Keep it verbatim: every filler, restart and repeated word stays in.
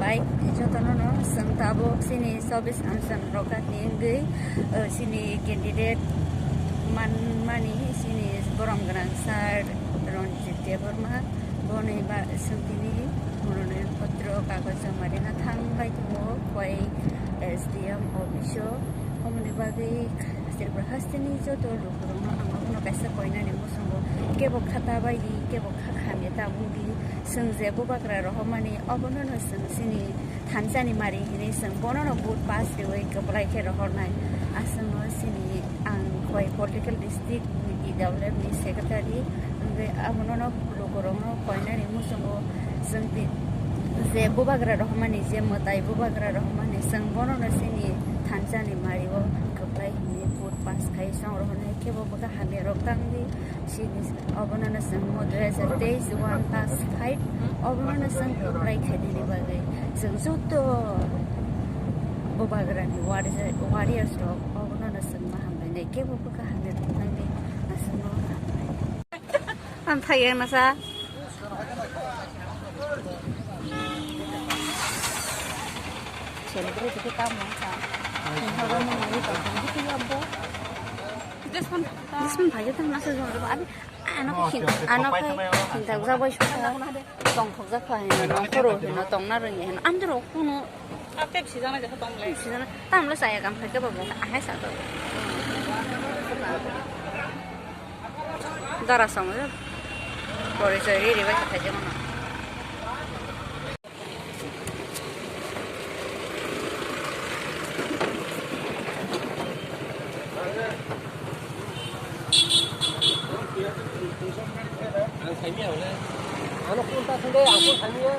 Bai, jotono no chwng tabuk chini chobbish Ansan Rokatni wngwi, eh, chini candidate manmani chini borom gwnang sir Ranjit Debbarma, boni ba chwng tini mononoyon potro kagoj joma rina thang bai tongo koi S D M office o. Omoni bagwi Tripura hasteni joto lukurokno ang abono kaisa koinani muchungo kebo kha ta bai di, kebo kha khamya ta wng di. Chwng je bubagra rohormani, obono no chwng chini thansani mari hinwi chwng bono no vote pass riwi kwplai khe rohornai. Aswkno chini ang koi political district ni P W F ni secretary wngwi abono no lukurokno koinani muchungo chwng ti-, je bubagra rohormani, je mwtai bubagra rohormani, chwng bono no chini thansani mari o kwplai hinwi vote pass khai chwng rohornai kebo bwkha hamya rok tang di. Sini obono no chwng mo dui hajar teis one pass khai, obono no chwng kwplai khainani bagwi chwng joto bubagrani warriors, warriors rok obono no chwng ma hamlainai kebo bwkha hamya rok tang di. Aswkno hambai. Ang thayang nasa. Celebrate ke tam nasa. Ang thayang nasa. This one, this one bhai tam nasa jong abi ano ke hin, ano ke hin ta ja bai sha. Tong thok ja kha hin, no koro hin, tong na rang hin. Andro kuno. Ate bisi jana je tong le. Bisi jana. Tam le saya kam khai ke babu. Ahai sa to. Dara song. Porichoi ri ri bai kha je mano. Ang saimia hole. Ano kunta sende, ang kun saimia.